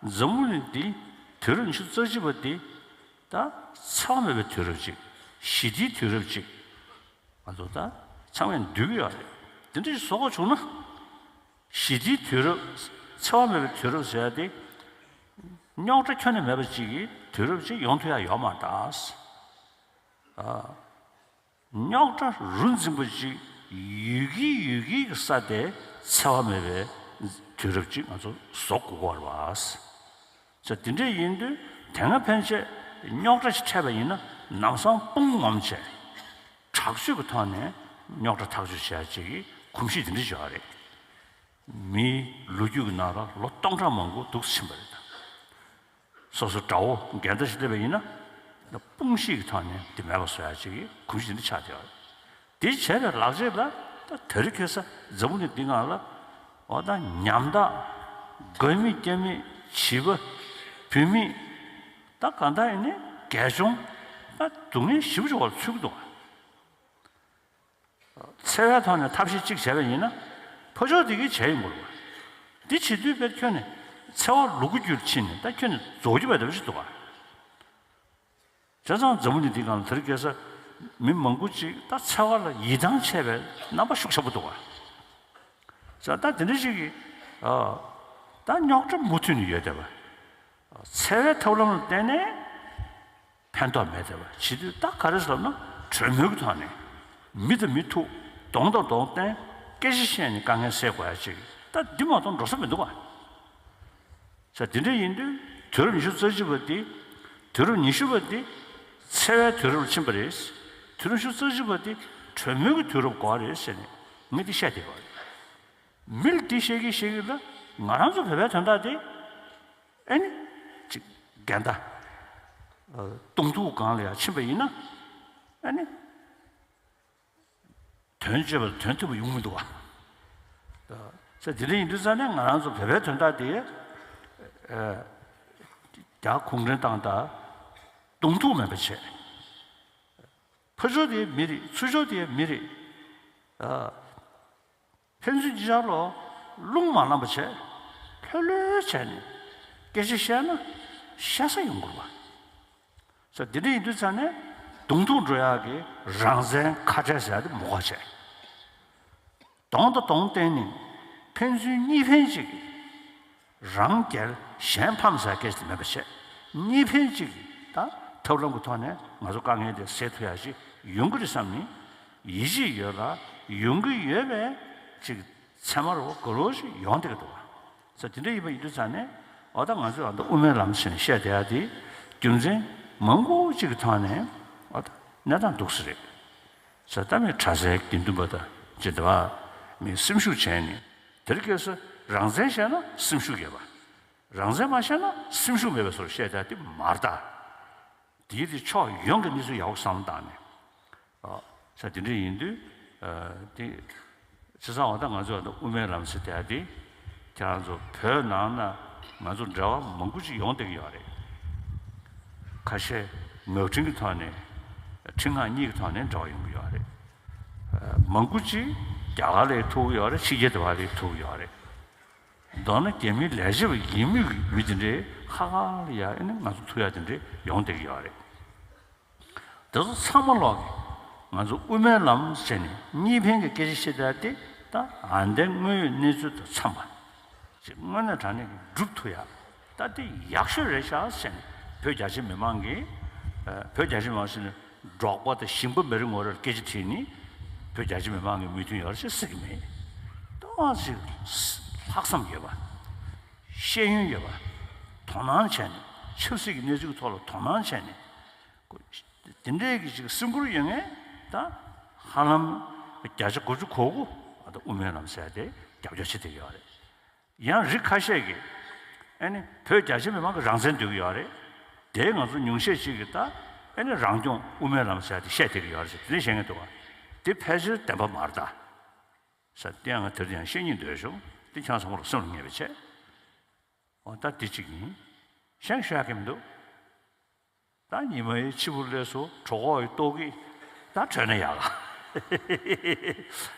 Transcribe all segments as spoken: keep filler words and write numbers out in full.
འཛམ་བུ་གླིང་འདི་དུས་རབས་ཉི་ཤུ་རྩ་གཅིག་པ་འདི་ད་འཚེ་བ་མེད་པའི་དུས་རབས་ཅིག་ཞི་བདེའི་དུས་རབས་ཅིག་ང་ཚོ་ད་ཚང་མས་འདོད་ཀྱི་ཡོད་རེད། དེ་འདྲ་ཞིག་བཟོ་དགོས་བྱུང་ན། ཞི་བདེའི་དུས་རབས། འཚེ་བ་མེད་པའི་དུས་རབས་ཟེར་ཡ་དེ། རྙོག་དྲ་ཁྱོན་ནས་མེད་པ་ཅིག་གི་དུས་རབས་ཅིག་ཡོང་ཐུབ་ཡ་ཡོད་མ་རེད་ད། རྙོག་དྲ་རུ་འཛིན་པ་ཅིག་ཡོད་ཀྱི་ཡོད་ཀྱི་གི་ས་དེ་འཚེ་བ་མེད་པའི་དུས་རབས་ཅིག་ང་ཚོ་བཟོ་དགོས་ཀྱི་ཡོད་རེད་པ། ཙང་དེ་འདྲ་ཡིན་དུས་དེ་སྔ་ཕན་ཆད་རྙོག་དྲ་ཞིག་འཕྲད་པ་ཡིན་ན་ལམ་སང་དཔུང་ངོམ་བྱས། དྲག་སྤྱོད་ཀྱི་ཐོག་ནས་རྙོག་དྲ་ཐག་གཅོད་བྱེད་ཡ་ཅིག་གི་གོམས་གཤིས་དེ་འདྲ་ཅིག་ཡོད་རེད། མིའི་ལོ་རྒྱུས་ཀྱི་ནང་ལ་ལོ་སྟོང་ཕྲག་མང་པོ་འདུག་ཕྱིན་པ་རེད་ད། སོ་སོ་དགྲ་བོ་འགལ་ཟླ་ཞིག་སླེབས་པ་ཡིན་ན། དཔུང་ཤེད་ཀྱི་ཐོག་ནས་དེ་མེད་པ་བཟོ་ཡ་ཅིག་གི་གོམས་གཤིས་དེ་འདྲ་ཆགས་བསྡད་ཡོད་རེད། དེ་བྱས་པའི་ལག་རྗེས་ལ་ད་དེ་རིང་ཁ་སང་འཛམ་བུ་གླིང་འདི་སྒང་ལ་འོ་ད་ཉམ་ཐག་དགའ་མི་སྐྱིད་མི་བྱིས་པ་བུད་མེད་ད་གང་ལྟར་ཡིན་ནའི་རྒས་གཅོང་ད་སྡུག་བསྔལ་ཞེ་པོ་ཅིག་འོག་ལ་ཚུད་ཀྱི་འདུག་ག་འཚེ་བའི་ཐོག་ནས་ཐབས་ཤེས་གཅིག་བྱས་པ་ཡིན་ན། ཕར་ཕྱོགས་དེ་གིས་བྱས་ཡོང་གི་རེད་པ། འདི་བྱེད་དུས་དཔེར་ཁྱོན་ནས་འཚེ་བ་ལུ་གུ་རྒྱུད་ཕྱིན་ནས་ད་ཁྱོན་ནས་རྫོགས་རྒྱུ་བས་འདྲ་བ་ཞིག་འདུག་ག་བྱས་ཙང་འཛམ་བུ་གླིང་འདིའི་སྒང་ལ་དེ་རིང་ཁ་སང་མི་མང་པོ་ཅིག་ད་འཚེ་བ་ལ་ཡིད་ཐང་ཆད་པའི་རྣམ་པ་ཤུགས་ཆེན་པོ་འདུག་ག་བྱས་ཙང་ད་དེ་འདྲ་ཞིག་གིས་ཨ། ད་རྙོག་དྲ་མུ་མཐུད་ནས་ཡོད་བསྡད་པ། འཚེ་བའི་ཐབས་ལམ་ལ་བརྟེན་ནས་ཕན་ཐོགས་མེད་བསྡད་པ། བྱེད་དུས་ད་ག་རེ་ཟེར་ལབ་ན་གྲོས་མོལ་གྱི་ཐོག་ནས་མི་དང་མི་ཐུག་གདོང་དང་གདོང་བསྟན་སྐད་ཆ་བཤད་ནས་དཀའ་ངལ་སེལ་དགོས་ཡ་ཅིག་ད་འདི་མ་གཏོགས་འགྲོ་ས་མི་འདུག་ག་ས་དེ་འདྲ་ཡིན་དུས་དུས་རབས་ཉི་ཤུ་རྩ་གཅིག་པ་འདི་དུས་རབས་ཉི་ཤུ་པ་འདི་འཚེ་བའི་དུས་རབས་ལ་ཕྱིན་པ་རེད། དུས་རབས་ཉི་ཤུ་རྩ་གཅིག་པ་འདི་གྲོས་མོལ་གྱི་དུས་རབས་དགོས་པ་རེད་ཟེར་ནས་ངས་འདི་བཤད་བསྡད་པ་རེད། མི་ལ་འདི་བཤད་ཀྱི་བཤད་ཀྱི་ལ་ང་རང་ཚོ་བོད་པའི་དོན་དག་དེ་ཨེ་ནི་ཅིག་འགལ་ཟླ་གདོང་ཐུག་སྒང་ལ་ཡང་ཕྱིན་པ་ཡིན་ན་ཨེ་ནི་དོན་སྤྱོད་པ་དོན་ཐུབ་པ་ཡོང་མི་འདུག་བ། ས་དེ་འདྲ་ཡིན་དུས་ཙང་ནས་ང་རང་ཚོ་བོད་པའི་དོན་དག་དེ་རྒྱ་གུང་ཁྲན་ཏང་དང་གདོང་ཐུག་མེད་པ་བྱས། ཕར་ཕྱོགས་དེ་མི་རིགས་ཚུར་ཕྱོགས་དེ་མི་རིགས། ཕན་ཚུན་གཅིག་ཆར་ལ་རླུང་མ་ལངས་པ་བྱས། ལྷོད་ལྷོད་བྱས་ནས་སྐད་ཆ་བཤད་ན་བཤད་ས་ཡོང་དགོས་པ། ས་འདི་འདྲ་ཡིན་དུས་ཙང་ནས་གདོང་ཐུག་འགྲོ་ཡག་གི་རང་བཙན་ཁ་བྲལ་ཟེར་ཡག་དེ་མི་དགོས་བྱས། གདོང་དང་གདོང་བསྟན་ནས་ཕན་ཚུན་གཉིས་ཕན་གཅིག་གི་རང་རྒྱལ་གཞན་ཕམ་ཟེར་སྐད་ཆ་དེ་མེད་པ་བྱས། གཉིས་ཕན་གཅིག་གི་ད་ཐབས་ལམ་གྱི་ཐོག་ནས་ང་ཚོ་དཀའ་ངལ་དེ་སེལ་ཐུབ་ཡག་ཞིག་ཡོང་གི་རེད་བསམ་ནས་ཡིད་ཆེས་ཡོད་ལ་ཡོང་གི་ཡོད་པའི་ཅིག་ཚད་མ་རུ་ག་རོ་ཞིག་ཡོང་བསྡད་ཀྱི་འདུག་བ། ས་དེ་འདྲ་ཡིན་པ་ཡིན་དུས་ཙང་ནས་འོ་ད་ང་ཚོས་ཨ་ད་དབུ་མའི་ལམ་ཟེར་ནས་བཤད་བསྡད་ཡག་དེ་རྒྱུ་མཚན་མང་པོ་ཅིག་གི་ཐོག་ནས་འོ་ད་གནས་སྟངས་འདུག་ས་རེད། ས་ད་མི་གྲྭ་སའི་དགེ་འདུན་པ་དང་ཅི་འདྲ་བ་མི་སེམས་ཤུགས་བྱས་ནས་དེར་སྐྱེས་ས་རང་བཙན་བཤད་ན་སེམས་ཤུགས་ཡོད་པ། རང་བཙན་མ་བཤད་ན་སེམས་ཤུགས་མེད་པའི་བཟོ་འདྲ་བཤད་བསྡད་ཡག་དེ་མ་རེད་ད། དེའི་དེ་ཕྱོགས་ཡོངས་ཀྱི་གནས་ཚུལ་ཡག་པོ་བསམ་བློ་བཏང་ནས། ཨ། ས་དེ་འདྲ་ཡིན་དུས། ཨ། དེ། བྱས་ཙང་འོ་ད་ང་ཚོ་ཨ་ད་དབུ་མའི་ལམ་ཟེར་དེ་ཨ་དེ། ཁྱེད་རང་ཚོ་བོད་ནང་ན་ང་ཚོ་འབྲེལ་བ་མང་པོ་ཅིག་ཡོང་བསྡད་ཀྱི་ཡོད་རེད། ཁ་ཤས་ངག་འཕྲིན་གྱི་ཐོག་ནས། འཕྲིན་ངག་གཉིས་ཀྱི་ཐོག་ནས་འབྲེལ་བ་ཡོང་གི་ཡོད་རེད། ཨ། མང་པོ་ཅིག་རྒྱ་གར་ལ་ཐུག་གི་ཡོད་རེད། ཕྱི་རྒྱལ་དུ་བ་ལ་ཐུག་གི་ཡོད་རེད། མདོར་ན་རྒྱ་མིའི་ལས་བྱེད་པ་ཡིན་མུས་ཀྱི་མི་དེ་འདྲའི་ཧ་ཧ་ལ་ཡ་ཨེ་ནི་ང་ཚོ་ཐུག་ཡ་དེ་འདྲའི་ཡོང་བསྡད་ཀྱི་ཡོད་རེད། དེ་ཚོ་ཚང་མ་ལོག་གི་ང་ཚོ་དབུ་མའི་ལམ་ཟེར་ནས་གཉིས་ཕན་གྱི་སྐད་ཆ་བཤད་བསྡད་དེ་ད་ཨ་འདའི་དངོས་ཡོད་གནས་ཚུལ་དང་འཚམས་པ་ཅིག་དངོས་གནས་དྲང་གནས་ཀྱི་སྒྲུབ་ཐུབ་ཡ། ད་དེ་ཡག་ཤོས་རེད་ཤག་ཟེར་ནས་བོད་རྒྱ་ཆེ་མི་མང་གིས། ཨ། བོད་རྒྱ་ཆེ་མི་མང་ཟེར་ནས་འབྲོག་པ་དང་ཞིང་པ་མི་རེ་ངོ་རེར་སྐད་ཆ་དྲིས་ནས་བོད་རྒྱ་ཆེ་མི་མང་གི་མོས་མཐུན་ཡོད་རེད་ཅེས་ཟེར་གྱི་མེད། ཏོག་ཙམ་ལྷག་བསམ་ཡོད་པ། ཤེས་ཡོན་ཡོད་པ། དོ་སྣང་བྱས་ནས་ཆབ་སྲིད་ཀྱི་གནས་ཚུལ་ཐོག་ལ་དོ་སྣང་བྱས་ནས། དེ་འདྲའི་གི་ཅིག་སེམས་ཁུར་ཡོད་མཁན་ད་ཧ་ལམ་བརྒྱ་ཆ་དགུ་བཅུ་གོ་དགུ་ཨ་ད་དབུ་མའི་ལམ་ཟེར་དེ་རྒྱབ་སྐྱོར་བྱེད་བསྡད་ཡོད་རེད། ཡང་རིགས་ཁ་ཤས་ཀྱིས་ཨ་ནི་བོད་རྒྱ་ཆེ་མི་མང་གི་རང་བཙན་འདོད་ཀྱི་ཡོད་རེད། དེ་ང་ཚོ་ཉུང་ཤས་ཤིག་གིས་ད་ཨ་ནི་རང་སྐྱོང་དབུ་མའི་ལམ་ཟེར་དེ་བཤད་བསྡད་ཀྱི་ཡོད་རེད་ཟེར་དེ་འདྲ་བཤད་མཁན་འདུག་ག་དེ་ཕལ་ཆེར་བདེན་པ་མ་རེད་ད། ས་དེ་ཡང་ང་དེར་ཡང་བཤད་སྙིང་འདོད་བྱུང་། དེ་ཁྱེད་ཚང་མ་ལ་སེམས་ལ་ངེས་པ་བྱས། འོ་ད་དེ་གཅིག་ཡིན། གཞན་ཞུ་ཡག་གི་མི་འདུག་ད་ཉི་མ་ཡི་ཕྱི་པོ་སླེབས་སོང་། གྲོད་ཁོག་ཡི་ལྟོགས་ཀྱི། ད་བྲོས་ན་ཡག་ག་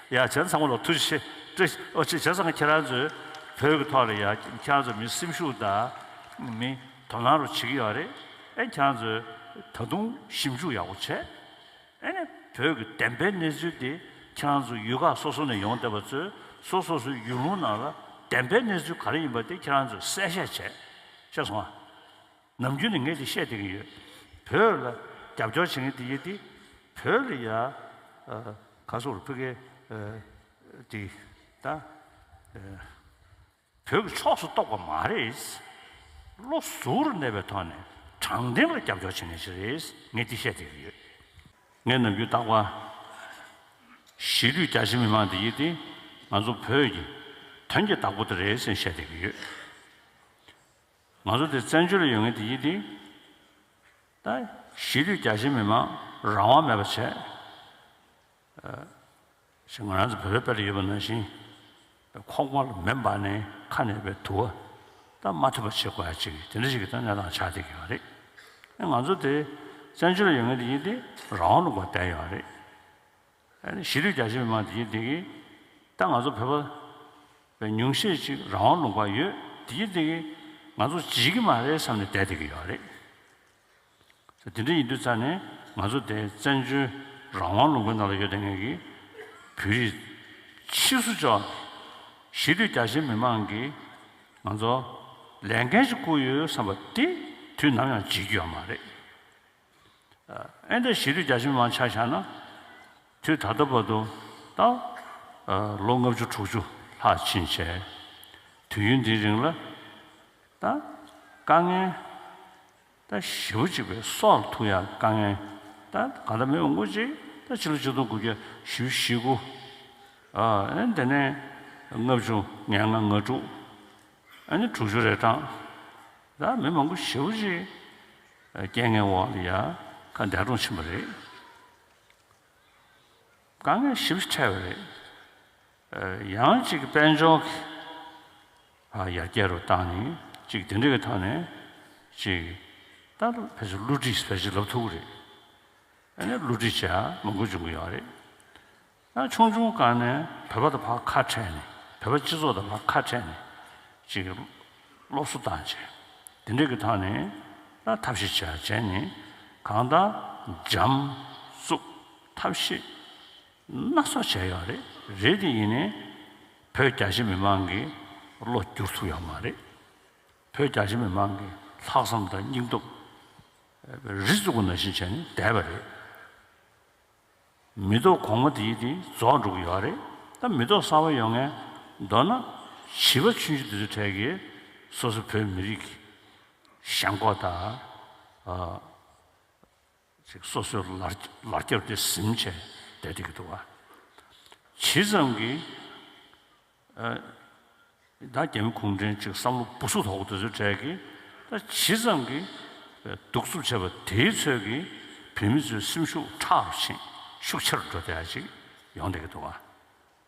ཡ་བྱས་ཚང་མ་ལ་ཐུགས་རྗེ་ཆེ། བཀྲ་ཤིས། ཨོ་ཅེ་བྱས་ཙང་ཁྱེད་རང་ཚོས་བོད་ཀྱི་ཐོག་ལ་ཡ་ཁྱེད་རང་ཚོ་མི་སེམས་ཤུགས་དང་ མི་དོ་སྣང་རུ་བྱེད་ཀྱི་ཡོད་རེད། ཨེ་ཁྱེད་རང་ཚོས་ད་དུང་ཞིབ་འཇུག་ཡག་པོ་བྱས། ཨེ་ནས་བོད་ཀྱི་བདེན་པའི་གནས་ཚུལ་དེ་ཁྱེད་རང་ཚོ་ཡུལ་ཁག་སོ་སོ་ནས་ཡོང་བསྡད་པ་ཚོས་སོ་སོ་སོའི་ཡུལ་ལུང་ནང་ལ་བདེན་པའི་གནས་ཚུལ་ག་རེ་ཡིན་པ་དེ་ཁྱེད་རང་ཚོས་གསལ་བཤད་བྱས། ཤེས་སོང་ཨ། ནམ་རྒྱུན་ནས་ངས་དེ་བཤད་བསྡད་ཀྱི་ཡོད། བོད་ལ་རྒྱབ་སྐྱོར་བྱེད་མཁན་དེ་ཡིན་དེ། བོད་ལ་ཡ། ཨ། ག་སོགས་རུ་ཕ་གི། ཨ། དེ། ད། ཨ། བོད་ཀྱི་ཕྱོགས་སུ་གཏོགས་པ་མ་རེད། བློ་གཟུ་བོར་གནས་པའི་ཐོག་ནས་དྲང་བདེན་ལ་རྒྱབ་སྐྱོར་བྱེད་མཁན་ཞིག་རེད། ངས་འདི་བཤད་བསྡད་ཀྱི་ཡོད། ངས་ནམ་རྒྱུན་རྟག་པར་གཞིས་ལུས་རྒྱ་ཆེ་མི་མང་འདི་ཡིན་ཏེ། ང་ཚོ་བོད་ཀྱི་དོན་གྱི་བདག་པོ་དེ་རེད་ཟེར་བཤད་བསྡད་ཀྱི་ཡོད། ང་ཚོ་དེ་བཙན་བྱོལ་ལ་ཡོད་མཁན་དེ་ཡིན་ཏེ། ད་གཞིས་ལུས་རྒྱ་ཆེ་མི་མང་རང་དབང་མེད་པ་བྱས། ཞེས་ང་རང་ཚོ་བོད་པའི་དཔེ་ལ་ཡོད་པ་ནང་བཞིན། ཁོག་པ་ལ་མེ་འབར་ནས་ཁ་ནས་པའི་དུ་བ་ད་མ་ཐུབ་པ་བྱེད་དགོས་ཡ་ཅིག་དེ་འདྲ་ཞིག་གི་ད་གནས་སྟངས་ཆགས་བསྡད་ཀྱི་ཡོད་རེད། ཨེ་ང་ཚོ་དེ་བཙན་བྱོལ་ལ་ཡོད་མཁན་དེ་ཡིན་ཏེ་རང་དབང་ལུང་པར་བསྡད་ཡོད་རེད། ཨེ་གཞིས་ལུས་རྒྱ་ཆེ་མི་མང་དེ་ཡིན་དེ་གིས་ད་ང་ཚོ་བོད་པ་པའི་ཉུང་ཤས་ཅིག་རང་དབང་ལུང་པར་ཡོད། དེ་ཡིན་དེ་གིས་ང་ཚོ་བརྗེད་ཀྱི་མ་རེད་བསམ་ནས་བསྡད་བསྡད་ཀྱི་ཡོད་རེད། དེ་འདྲ་ཡིན་དུས་ཙང་ནས་ང་ཚོ་དེ་བཙན་བྱོལ་རང་དབང་ལུང་པའི་ནང་ལ་ཡོད་བསྡད་མཁན་གྱི་བོད་རིགས་ཕྱིས་སུ་ཅིག་གཞིས་ལུས་རྒྱ་ཆེ་མི་མང་གིས་ང་ཚོ་ལས་འགན་ཞིག་བསྐུར་ཡོད་བསམ་པ་དེ་དུས་ནམ་ཡང་བརྗེད་རྒྱུ་ཡོད་མ་རེད། ཨེ་འདྲ་གཞིས་ལུས་རྒྱ་ཆེ་མི་མང་ཆ་བཞག་ན། དུས་ད་ལྟ་བར་དུ་ད་ལོ་ལྔ་བཅུ་དྲུག་ཅུ་ལྷག་ཕྱིན་བྱས། དུས་ཡུན་འདིའི་རིང་ལ་ད་དཀའ་ངལ་ད་ཞེ་པོ་ཅིག་པའི་སྲོག་ལ་ཐུག་ཡག་དཀའ་ངལ་ད་ག་ད་མི་མང་པོ་ཅིག་ད་ཕྱི་ལོ་ཆིག་སྟོང་དགུ་བརྒྱ་བཞི་བཅུ་ཞེ་དགུ། ཨ་ནི་དེ་ནས་ལྔ་བཅུ་ང་ལྔ་ང་དྲུག་ཨ་ནི་དྲུག་ཅུ་རེ་གྲངས། ད་མི་མང་པོ་ཞེ་པོ་ཅིག་རྐྱེན་ངན་འོག་ལ་ཡ་ཁ་འདས་གྲོངས་ཕྱིན་པ་རེད། དཀའ་ངལ་ཞེ་པོ་ཅིག་འཕྲད་པ་རེད། ཡང་ཅིག་དཔལ་འབྱོར་གྱི་ཡར་རྒྱས་རུ་བཏང་ནས་ཅིག་དེ་འདྲ་གི་ཐོག་ནས་ཅིག་ད་ཕལ་ཆེར་བསླུ་བྲིད་ཕལ་ཆེར་ལབ་ཐུབ་ཀྱི་རེད། ཨ་ནི་བསླུ་བྲིད་བྱེད་ཡ་མང་པོ་བྱུང་གི་ཡོད་རེད། ཡང་ཆུང་ཆུང་སྒང་ནས་བོད་པ་དང་ཕར་ཁ་བྲལ་ནས་བོད་པ་སྤྱི་ཚོགས་དང་ཕར་ཁ་བྲལ་ནས་ཅིག་སློབ་གསོ་བཏང་བྱས། དེ་འདྲ་གི་ཐོག་ནས་ད་ཐབས་ཤེས་བྱས་བྱས་ནས་གང་ལྟར་འཇམ་རྩུབ་ཐབས་ཤེས་སྣ་ཚོགས་བྱས་ཡོད་རེད། རེད་དེ་ཡིན་ནའི་བོད་རྒྱ་ཆེ་མི་མང་གི་བློ་བསྒྱུར་ཐུབ་ཡོད་མ་རེད། བོད་རྒྱ་ཆེ་མི་མང་གི་ལྷག་བསམ་དང་སྙིང་སྟོབས་རི་བཙུགས་པ་ནང་བཞིན་བྱས་ནས་བསྡད་པ་རེད། མི་ཐོག་གོང་མ་དེ་ཡིས་དེ་རྫོགས་འགྲོ་གི་ཡོད་རེད། ད་མི་ཐོག་གསར་པ་ཡོང་མཁན་མདོར་ན་བྱིས་པ་ཆུང་ཆུང་དེ་ཚོའི་གྲས་ཀྱིས་སོ་སོ་བོད་མི་རིགས་ཀྱི་ཞེན་ཁོག་དང་། ཨ། ཅིག་སོ་སོའི་ལར་ལར་རྒྱབ་དེ་ཟིན་བྱས་བསྡད་བསྡད་ཀྱི་འདུག་བ། ཇི་ཙམ་གྱིས། ཨ། ད་རྒྱ་མི་གུང་ཁྲན་ཅིག་བསམ་བློ་སྦུ་སུབ་དོག་པོ་དེ་ཚོའི་གྲས་ཀྱིས་ད་ཇི་ཙམ་གྱིས་གདུག་རྩུབ་བྱས་པ་དེའི་ཚོད་ཀྱིས་བོད་མི་ཚོའི་སེམས་ཤུགས་ཁྲག་རུ་ཕྱིན་ཤུགས་ཆེ་རུ་འགྲོ་བསྡད་ཡ་ཅིག་ཡོང་བསྡད་ཀྱི་འདུག་བ།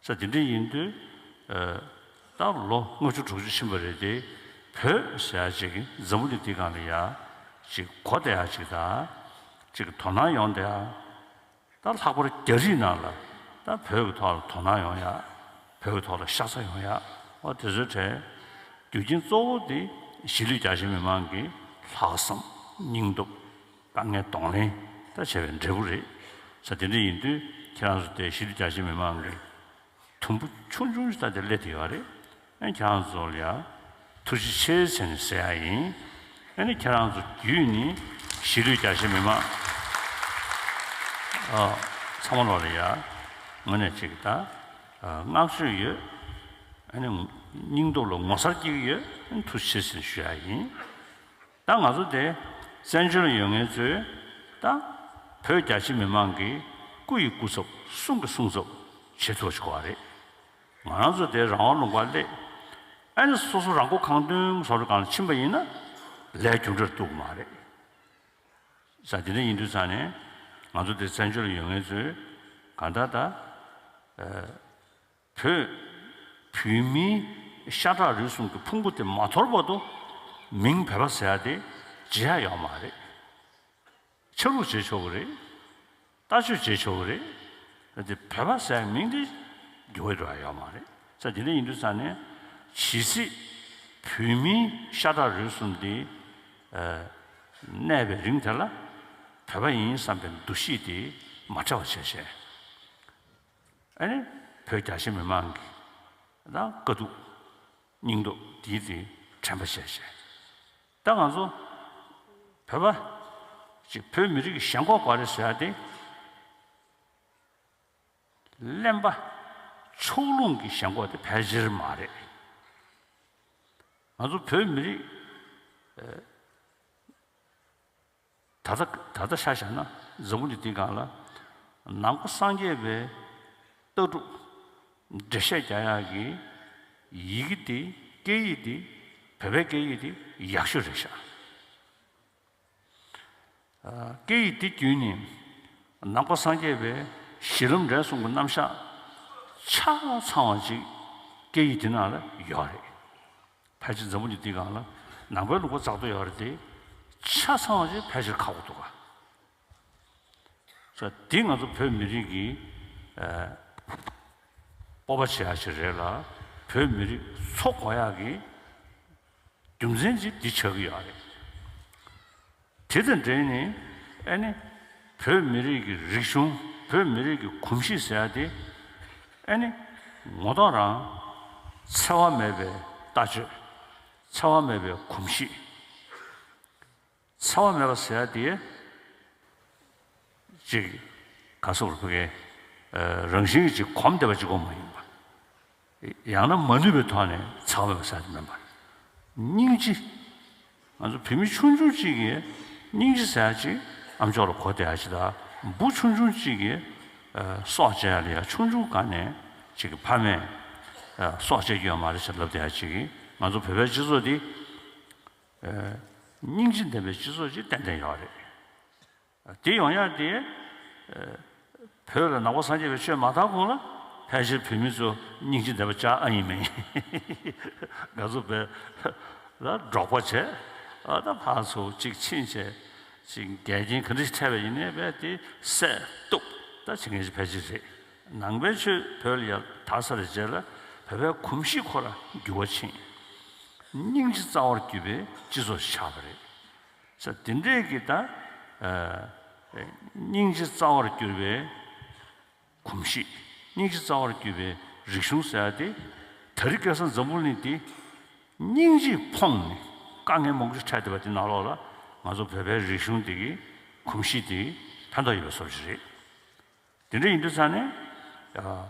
ས་དེ་འདྲ་ཡིན་དུས། ཨ། ད་ལོ་ལྔ་བཅུ་དྲུག་ཅུ་ཕྱིན་པ་རེད་དེ། བོད་ཟེར་ཡ་ཅིག་གི་འཛམ་བུ་གླིང་འདི་སྒང་ལ་ཡ་ཅིག་གོ་བསྡད་ཡ་ཅིག་དང་། ཅིག་དོ་སྣང་ཡོང་བསྡད་ཡ། ད་ལྷག་པར་རྒྱ་རིགས་ནང་ལ་ད་བོད་ཀྱི་ཐོག་ལ་དོ་སྣང་ཡོང་ཡ། བོད་ཀྱི་ཐོག་ལ་ཤ་ཚ་ཡོང་ཡ། འོ་དེ་ཚོའི་གྲས་རྒྱུ་རྐྱེན་གཙོ་བོ་དེ་གཞིས་ལུས་རྒྱ་ཆེ་མི་མང་གི་ལྷག་བསམ་སྙིང་སྟོབས་དཀའ་ངལ་གདོང་ལེན་ད་བྱས་པའི་འབྲས་བུ་རེད། ས་དེ་འདྲ་ཡིན་དུས་ཁྱེད་རང་ཚོ་དེ་གཞིས་ལུས་རྒྱ་ཆེ་མི་མང་གི་དུམ་བུ་ཆུང་ཆུང་ཞིག་ད་དེ་སླེབས་བསྡད་ཡོད་རེད། ཨ། ཁྱེད་རང་ཚོ་ལ་ཡ་ཐུགས་རྗེ་ཆེ་ཟེར་ནས་ཟེར་ཡ་ཡིན། ཨ་ནི་ཁྱེད་རང་ཚོ་བརྒྱུད་ནས་གཞིས་ལུས་རྒྱ་ཆེ་མི་མང་། ཨ། ཚང་མ་ལོག་ལ་ཡ་ངོས་ནས་ཅིག་ད། ཨ། བསྔགས་བརྗོད་ཡོད། ཨ་ནི་སྙིང་སྟོབས་ལ་ངོ་མཚར་སྐྱེ་གི་ཡོད། ཨ་ནི་ཐུགས་རྗེ་ཆེ་ཟེར་ནས་ཞུ་ཡ་ཡིན། ད་ང་ཚོ་དེ་བཙན་བྱོལ་ལ་ཡོད་མཁན་ཚོས་ད་བོད་རྒྱ་ཆེ་མི་མང་གི་སྐུ་ཡི་སྐུ་ཚབ་གསུང་གི་གསུང་ཚབ་བྱེད་ཐུབ་པ་ཞིག་དགོས་པ་རེད། ང་རང་ཚོ་དེ་རང་དབང་ལུང་པར་སླེབས། ཨ་ནི་སོ་སོ་རང་མགོ་གང་ཐོན་བཟོ་འདྲ་སྒང་ལ་ཕྱིན་པ་ཡིན་ན་ལས་རྒྱུ་འབྲས་ཐོབ་ཀྱི་མ་རེད། ས་དེ་འདྲ་ཡིན་དུས་ཙང་ནས་ང་ཚོ་དེ་བཙན་བྱོལ་ལ་ཡོད་མཁན་ཚོས་གང་ལྟར་ད། ཨ། བོད་བོད་མིའི་ཤ་ཁྲག་རུས་གསུམ་གྱི་ཕུང་པོ་དེ་མ་དོར་བར་དུ་མིང་བོད་པ་ཟེར་ཡ་དེ་བརྗེད་ཡ་ཡོད་མ་རེད། ཆ་ལུགས་བརྗེད་ཆོག་གི་རེད། ལྟ་སྤྱོད་བརྗེད་ཆོག་གི་རེད། ད་དེ་བོད་པ་ཟེར་ཡ་མིང་དེ་འགྱུར་བ་འགྲོ་ཡ་ཡོད་མ་རེད། ས་དེ་འདྲ་ཡིན་དུས་ཙང་ནས་ཇི་སྲིད་ བོད་མིའི་ཤ་ཁྲག་རུས་གསུམ་དེ་གནས་པའི་རིང་དེ་ལ་བོད་པ་ཡིན་བསམ་པའི་འདུ་ཤེས་དེ་མ་འཕྲད་པ་བྱས་བྱས། ཨ་ནི་བོད་རྒྱ་ཆེ་མི་མང་གི་ད་དཀའ་སྡུག་སྙིང་སྟོབས་དེའི་དེ་དྲན་པ་བྱས་བྱས། ད་ང་ཚོ་བོད་པ་ཅིག་བོད་མི་རིགས་ཀྱི་ཞེན་ཁོག་ག་རེ་ཟེར་ཡ་དེ། གླེན་པ་ཕྱོགས་ལྷུང་གི་ཞེན་ཁོག་དེ་ཕལ་ཆེར་མ་རེད། ང་ཚོ་བོད་མི་རིགས་ད་ལྟ་ད་ལྟ་ཆ་བཞག་ན་འཛམ་བུ་གླིང་འདིའི་སྒང་ལ་ནང་པ་སངས་རྒྱས་པའི་ལྟ་གྲུབ་འགྲེལ་བཤད་རྒྱག་ཡག་གི་ཡི་གེ་དེ་སྐད་ཡིག་དེ་བོད་པའི་སྐད་ཡིག་དེ་ཡག་ཤོས་རེད་ཤག་སྐད་ཡིག་འདི་བརྒྱུད་ནས་ནང་པ་སངས་རྒྱས་པའི་གཞི་ལམ་འབྲས་གསུམ་གྱི་རྣམ་གཞག་ཆ་ཚང་བ་ཅིག་སྐད་ཡིག་འདི་ནང་ལ་ཡོད་རེད། ཕལ་ཆེར་འཛམ་བུ་གླིང་འདིའི་སྒང་ལ་ནང་པའི་ལུང་པ་རྩ་གཏོར་ཡོད་རེད་དེ། ཆ་ཚང་བ་ཅིག་ཕལ་ཆེར་ཁག་པོ་འདུག་ག་ས་འདི་ང་ཚོ་བོད་མི་རིགས་ཀྱི་སྤོབས་པ་བྱེད་ཡག་ཅིག་རེད་ལ། བོད་མི་རིགས་འཚོ་དགོས་ཡག་གི་རྒྱུ་མཚན་ཅིག་འདི་ཆགས་ཀྱི་ཡོད་རེད། དེ་དང་འབྲེལ་ནས་ཨ་ནི་བོད་མི་རིགས་ཀྱི་རིག་གཞུང་། བོད་མི་རིགས་ཀྱི་གོམས་གཤིས་ཟེར་ཡ་དེ་ཨ་ནི་ངོ་ཐོག་རང་འཚེ་བ་མེད་པའི་ལྟ་སྤྱོད། འཚེ་བ་མེད་པའི་གོམས་གཤིས། འཚེ་བ་མེད་པ་ཟེར་ཡ་དེ་ཅིག་ག་སོགས་ཕ་གི་རང་བཞིན་གྱིས་ཅིག་གོམས་བསྡད་པ་ཅིག་ཀྱང་མ་ཡིན་པ། ཡང་ན་མ་ནུས་པའི་ཐོག་ནས་འཚེ་བ་མེད་པ་ཟེར་ཡ་དེ་མིན་པ། སྙིང་རྗེ། ང་ཚོ་བོད་མི་ཆུང་ཆུང་གཅིག་གིས་སྙིང་རྗེ་ཟེར་ཡ་ཅིག་ཨ་མཆོག་ལ་གོ་བསྡད་ཡ་ཅིག་དང་། བུ་ཆུང་ཆུང་གཅིག་གིས་སྲོག་བཅད་ཡ་ལ་ཡ་ཆུང་ཆུང་སྒང་ནས་ཅིག་གི་ཕ་མས་སྲོག་བཅད་རྒྱུ་ཡོད་མ་རེད་ཟེར་ལབ་བསྡད་ཡ་ཅིག་གིས། ང་ཚོ་བོད་པའི་སྤྱི་ཚོགས་འདི་སྙིང་རྗེ་ལྡན་པའི་སྤྱི་ཚོགས་ཅིག་ཏན་ཏན་ཡོད་རེད། དེ་ཡོང་ཡག་དེ་བོད་ལ་ནང་པ་སངས་རྒྱས་པའི་ཆོས་མ་དར་གོང་ལ་ཕལ་ཆེར་བོད་མི་ཚོ་སྙིང་རྗེ་ལྡན་པ་ཅག་ཨ་ཡིན་མིན། ང་ཚོ་བོད་ལ་འབྲོག་པ་བྱས། ཨ་ད་ཕར་ཚུར་གཅིག་ཕྱིན་བྱས། ཅིག་འགལ་རྐྱེན་ག་འདྲ་ཞིག་འཕྲད་པ་ཡིན་ནའི་བས་དེ་བསད་གཏུབ་ད་བྱེད་མཁན་ཞིག་ཕལ་ཆེར་རེད། ནང་པའི་ཆོས་བོད་ལ་ཡར་དར་ཚར་བའི་རྗེས་ལ་བོད་པའི་གོམས་གཤིས་ཁོ་རང་འགྱུར་བ་ཕྱིན། སྙིང་རྗེ་རྩ་བར་གྱུར་པའི་སྤྱི་ཚོགས་ཤིག་ཆགས་པ་རེད། ས་དེ་འདྲས་ཀྱི་ད་སྙིང་རྗེ་རྩ་བར་གྱུར་པའི་གོམས་གཤིས། སྙིང་རྗེ་རྩ་བར་གྱུར་པའི་རིག་གཞུང་ཟེར་ཡ་དེ་དེ་རིང་ཁ་སང་འཛམ་བུ་གླིང་འདི་སྙིང་རྗེས་ཕོངས་ནས་དཀའ་ངལ་མང་པོ་ཞིག་འཕྲད་བསྡད་པ་དེ་ནང་ལོགས་ལ་ང་ཚོ་བོད་པའི་རིག་གཞུང་འདི་གི་གོམས་གཤིས་དེ་ཕན་ཐོགས་ཡོད་པའི་བཟོ་ཞིག་རེད། དེ་འདྲ་ཡིན་དུས་ཙང་ནས་ཨ་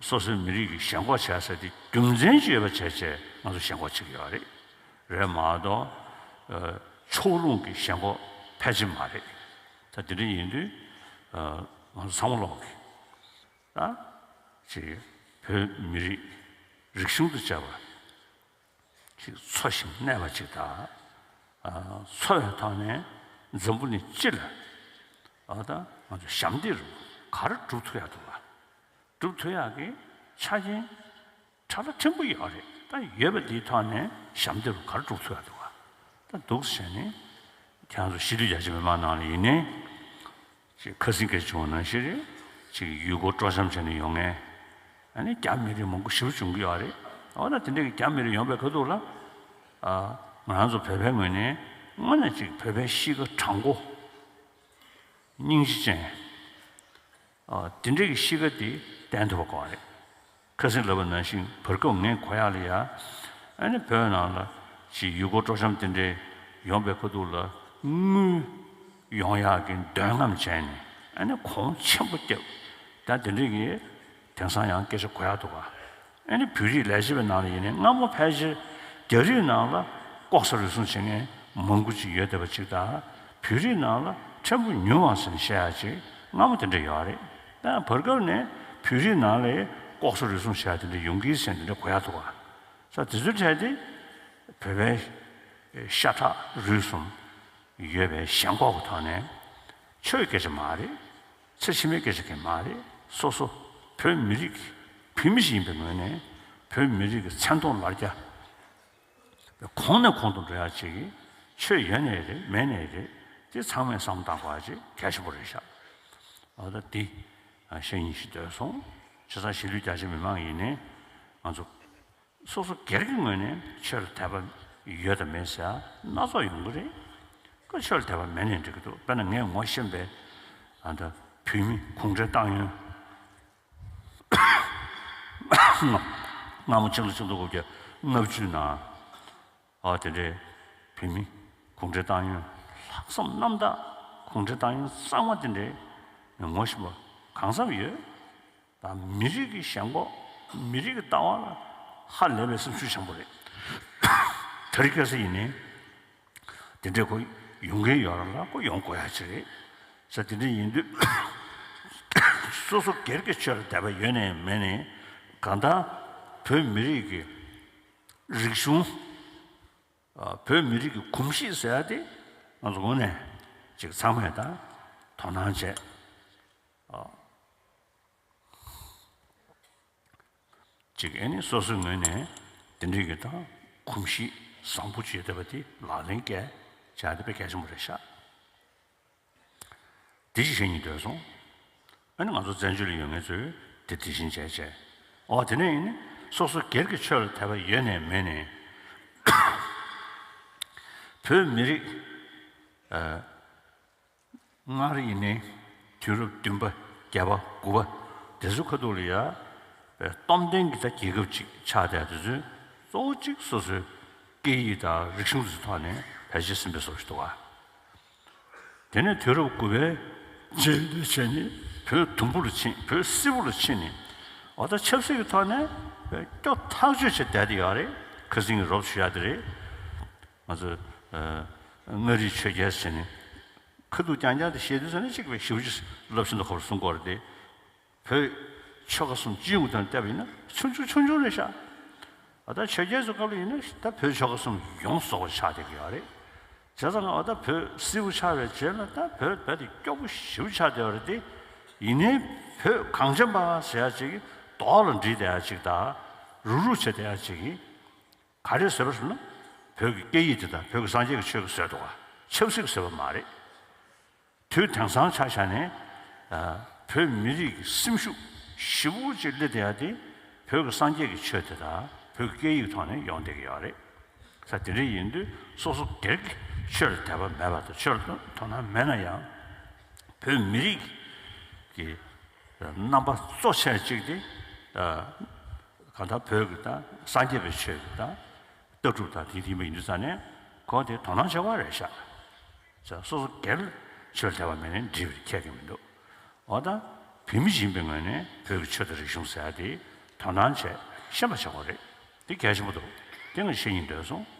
སོ་སོའི་མི་རིགས་ཀྱི་ཞེན་ཁོག་བྱས་ས་དེ་རྒྱུ་མཚན་ཅིག་ཡོད་པ་བྱས་བྱས་ང་ཚོ་ཞེན་ཁོག་བྱེད་ཀྱི་ཡོད་རེད། རེད་མ་གཏོགས་ཨ་ཕྱོགས་ལྷུང་གི་ཞེན་ཁོག་ཕལ་ཆེར་མ་རེད། ད་དེ་འདྲ་ཡིན་དུས་ཨ་ང་ཚོ་ཚང་མ་ལོག་གི་ད་ཅིག་བོད་མི་རིགས་རིག་གཞུང་དང་བཅས་པ་ཅིག་འཚོ་ཞིང་གནས་པ་ཅིག་དང་། ཨ་འཚོ་བའི་ཐོག་ནས་འཛམ་བུ་གླིང་སྤྱི་ལ་ཨ་ད་ང་ཚོ་ཞབས་འདེགས་རུ་ག་རེ་སྒྲུབ་ཐུབ་ཡག་འདུག་ག་སྒྲུབ་ཐུབ་ཡག་གི་ཆ་རྐྱེན་ཕྲ་ལ་ཕྲན་བུ་ཡོད་རེད། ད་ཡོད་པ་འདིའི་ཐོག་ནས་ཞབས་འདེགས་རུ་ག་རེ་སྒྲུབ་ཐུབ་ཡག་འདུག་ག་ད་འདུག་སེ་བྱས་ནས་ཁྱེད་རང་ཚོ་གཞིས་ལུས་རྒྱ་ཆེ་མི་མང་ནང་ལ་ཡིན་ནའི། ཅིག་ཁ་སང་སྐད་ཆ་བྱུང་བ་ནང་བཞིན་རེད། ཅིག་ཡུལ་སྐོར་སྤྲོ་འཆམ་བྱས་ནས་ཡོང་མཁན། ཨ་ནི་རྒྱ་མི་རིགས་མང་པོ་ཞེ་པོ་བྱུང་གི་ཡོད་རེད། འོ་ན་དེ་འདྲ་གི་རྒྱ་མི་རིགས་ཡོང་པའི་ཁ་ཐུག་ལ། ཨ་ང་རང་ཚོ་བོད་པའི་ངོས་ནས་དངོས་གནས་ཅིག་བོད་པའི་གཤིས་ཀ་དྲང་པོ། སྙིང་རྗེ་ཅན། ཨ་དེ་འདྲ་གི་གཤིས་ཀ་དེ་བསྟན་ཐུབ་པ་དགོས་རེད། ཁ་སང་ལབ་པ་ནང་བཞིན་བར་སྐབས་ངས་གོ་ཡག་ལ་ཡ། ཨ་ནི་བོད་ནང་ལ་ཅིག་ཡུལ་སྐོར་སྤྲོ་འཆམ་དེ་འདྲའི་ཡོང་པའི་ཁ་ཐུག་ལ་དངུལ་ཡོང་ཡག་གི་འདོད་རྔམ་བྱས་ནས་ཨ་ནི་གོང་ཆེན་པོ་བརྒྱབ། ད་དེ་འདྲའི་གི་དེང་སང་ཡང་སྐད་ཆ་གོ་ཡག་འདུག་ག་ཨ་ནི་བོད་རིགས་ལས་བྱེད་པའི་ནང་ལ་ཡིན་ནའི་སྔ་མོ་ཕལ་ཆེར་རྒྱ་རིགས་ནང་ལ་ལྐོག་ཟ་རུལ་སུངས་བྱེད་མཁན་མང་པོ་ཅིག་ཡོད་བསྡད་པ་ཅིག་དང་། བོད་རིགས་ནང་ལ་ཕྲན་བུ་ཉུང་བ་ཟེར་ནས་བཤད་ཡག་ཅིག་སྔ་མོ་དེ་འདྲ་ཡོད་རེད། ད་བར་སྐབས་ནས་བོད་རིགས་ནང་ལ་ལྐོག་ཟ་རུལ་སུངས་བྱེད་ཡག་དེ་འདྲ་ཡོང་གི་ཟེར་ནས་དེ་འདྲ་གོ་ཡག་འདུག་ག་ས་དེ་ཚོའི་གྲས་དེ་བོད་པའི་ཤ་ཁྲག་རུས་གསུམ་ཡོད་པའི་ཞེན་ཁོག་གི་ཐོག་ནས་ཆོས་སྐད་ཆ་མ་རེད། ཚེ་ཕྱི་མའི་སྐད་ཆ་གང་མ་རེད། སོ་སོ་བོད་མི་རིགས་ཀྱི་བོད་མི་ཞིག་ཡིན་པའི་ངོས་ནས་བོད་མི་རིགས་ཀྱི་མཚན་མཐོང་ལར་རྒྱ་གོང་ནས་གོང་དུ་འགྲོ་ཡག་ཅིག་གི་ཆོས་ཡོད་ནའི་རེད། མེད་ནའི་རེད། དེ་ཚང་མས་བསམ་བློ་བཏང་དགོས་ཡག་ཅིག་གལ་ཆེན་པོ་རེད་ཤག་འོ་ད་འདི་བཤད་སྙིང་རྗེ་འདོད་སོང་། བྱས་ཙང་གཞིས་ལུས་རྒྱ་ཆེ་མི་མང་ཡིན་ནའི་ང་ཚོ། སོ་སོ་སྒེར་གྱི་ངོས་ནས་ཆོས་ལ་དད་པ་ཡོད་དང་མེད་ཟེར་སྣ་ཚོགས་ཡོང་གི་རེད། ཁོ་ཆོས་ལ་དད་པ་མེད་ནའི་འགྲིག་གི་འདུག་དཔེར་ན་ངས་ངོ་ཤེས་པའི་ཨ་ད་བོད་མི་གུང་ཁྲན་ཏང་ཡོན། སྔ་མོ་ཕྱི་ལོ་ཆིག་སྟོང་དགུ་བརྒྱ་ལྔ་བཅུ་ནང་ཨ་དེ་འདྲའི་བོད་མི་གུང་ཁྲན་ཏང་ཡོན་ལྷག་བསམ་རྣམ་དག་གུང་ཁྲན་ཏང་ཡོན་གཙང་མ་དེ་འདྲའི་ངོ་ཤེས་པ་གང་འཚམ་ཡོད། ད་མི་རིགས་ཀྱི་ཞེན་ཁོག་མི་རིགས་ཀྱི་ལྟ་བ་ལ་ཧ་ལས་པའི་སེམས་ཤུགས་ཆེན་པོ་རེད། དེ་རིང་ཁ་སང་ཡིན་ནའི་དེ་འདྲའི་ཁོ་ཡོང་གི་ཡོད་ར་ལ་ཁོ་ཡོང་དགོས་ཡ་ཅིག་རེད། ས་དེ་འདྲ་ཡིན་དུས་སོ་སོ་སྒེར་གྱི་ཆོས་ལ་དད་པ་ཡོད་ནའི་མེད་ནའི་གང་ལྟར་བོད་མི་རིགས་ཀྱི་རིག་གཞུང་། ཨ། བོད་མི་རིགས་ཀྱི་གོམས་གཤིས་ཟེར་ཡ་དེ་ང་ཚོ་ངོས་ནས་ཅིག་ཚང་མས་ད་དོ་སྣང་བྱས། ཨ། ཅིག་ཨེ་ནི་སོ་སོའི་ངོས་ནས་དེ་འདྲའི་གི་ད་གོམས་གཤིས་བཟང་པོ་ཅིག་ཡོད་བསྡད་པ་དེ་ལག་ལེན་བཀལ་བྱས་དེ་དཔེ་གལ་ཆེན་པོ་རེད་ཤག་དེ་ཅིག་བཤད་སྙིང་འདོད་སོང་། ཨ་ནི་ང་ཚོ་བཙན་བྱོལ་ལ་ཡོད་མཁན་ཚོས་དེ་དེ་བཞིན་བྱས་བྱས། འོ་དེ་ནས་ཡིན་ནི་སོ་སོ་སྒེར་གྱི་ཆོས་ལ་དད་པ་ཡོད་ནའི་མེད་ནའི་བོད་མི་རིགས། ཨ། སྔར་ཡིན་ནའི་དུས་རབས་བདུན་པ་བརྒྱད་པ་དགུ་པ་དེ་ཚོའི་ཁ་ཐུག་ལ་ཡ་སྟོབས་ལྡན་གྱི་ད་རྒྱལ་ཁབ་ཅིག་ཆགས་བསྡད་དེ་ཚོས་གཙོ་བོ་གཅིག་སོ་སོའི་སྐད་ཡིག་དང་རིག་གཞུང་དེ་ཚོའི་ཐོག་ནས་བེད་སྤྱོད་ཟིན་པའི་བཟོ་ཞིག་འདུག་ག་དེ་ནས་དུས་རབས་དགུ་པའི་རྗེས་ལ་བྱས་ནས་བོད་དུམ་བུ་ལ་ཕྱིན། བོད་སིལ་བུ་ལ་ཕྱིན་ནས་འོ་ད་ཆབ་སྲིད་ཀྱི་ཐོག་ནས་སྐྱོ་ཐག་ཆོད་བྱས་བསྡད་དེ་ཡོད་རེད། ཁ་སང་གི་རོབ་ཞུ་ཡ་དེ་རེད། ང་ཚོ་ཨ་མངའ་རིས་ཆོས་རྒྱལ་ཟེར་ནས་ཁ་ཐུག་རྐྱང་རྐྱང་དེ་བཤད་དུས་ཙ་ན་གཅིག་པའི་ཞེ་པོ་ཅིག་རླབས་ཆེན་དུ་ཁ་པར་གསུང་གི་ཡོད་རེད་དེ། བོད་ཆོལ་ཁ་གསུམ་སྤྱི་ཡོངས་དང་བལྟས་པ་ཡིན་ན་ཆུང་ཆུང་ཆུང་ཆུང་རེད་ཤག་ཨ་ད་ཆོས་རྒྱལ་ཚོའི་སྐབས་ལ་ཡིན་ན་ད་བོད་ཆོལ་ཁ་གསུམ་ཡོངས་རྫོགས་པ་ཆགས་བསྡད་ཀྱི་ཡོད་རེད། བྱས་ཙང་ཨ་ད་བོད་སིལ་བུ་ཆགས་པའི་རྗེས་ལ་ད་བོད་རྦད་དེ་སྐྱོ་པོ་ཞེ་པོ་ཆགས་བསྡད་ཡོད་རེད་དེ། ཡིན་ནའི་བོད་གངས་ཅན་པ་ཟེར་ཡ་ཅིག་གི་རྡོག་ལ་འགྲིལ་བསྡད་ཡ་ཅིག་དང་རུག་རུག་བྱས་བསྡད་ཡ་ཅིག་གི་ག་རེ་བཟོས་པ་ཟེར་ན། བོད་ཀྱི་སྐད་ཡིག་དེ་དང་བོད་ཀྱི་སངས་རྒྱས་ཀྱི་ཆོས་ཀྱི་བཟོས་འདུག་ག་ཆབ་སྲིད་ཀྱི་བཟོས་པ་མ་རེད། དུས་དེང་སང་ཆ་བཞག་ནས་ཨ་བོད་མི་རིགས་ཀྱི་སེམས་ཤུགས་ཞེ་པོ་ཅིག་སླེབས་བསྡད་ཡ་དེ་བོད་ཀྱི་སངས་རྒྱས་ཀྱི་ཆོས་དེ་དང་བོད་ཀྱི་སྐད་ཡིག་ཐོག་ནས་ཡོང་བསྡད་ཀྱི་ཡོད་རེད། ས་དེ་འདྲ་ཡིན་དུས་སོ་སོ་སྒེར་གྱི་ཆོས་ལ་དད་པ་མེད་པ་དང་ཆོས་ལ་དོ་སྣང་མེད་ན་ཡང་བོད་མི་རིགས་ཀྱི་རྣམ་པ་གཙོ་ཆེ་གཅིག་དེ་ཨ་གང་ལྟར་བོད་ཀྱི་དང་སངས་རྒྱས་པའི་ཆོས་ཀྱི་དང་། ལྟ་གྲུབ་དང་དེ་མཐུན་པ་ཡིན་དུས་ཙང་ནས་ཁོ་དེ་དོ་སྣང་བྱེད་དགོས་རེད་ཤག་ཅེས་སོ་སོ་སྒེར་ལ་ཆོས་ལ་དད་པ་མེད་ནས་འགྲིག་པ་རེད། ཁྱད་ཀྱི་མི་འདུག་འོ་ད་བོད་མི་ཡིན་པའི་ངོས་ནས་བོད་ཀྱི་ཆོས་དང་རིག་གཞུང་ཟེར་ཡ་དེ་དོ་སྣང་བྱས་ཤེས་པ་བྱེད་དགོས་རེད། དེ་གལ་ཆེན་པོ་འདུག་དེ་ངས་བཤད་སྙིང་འདོད་སོང་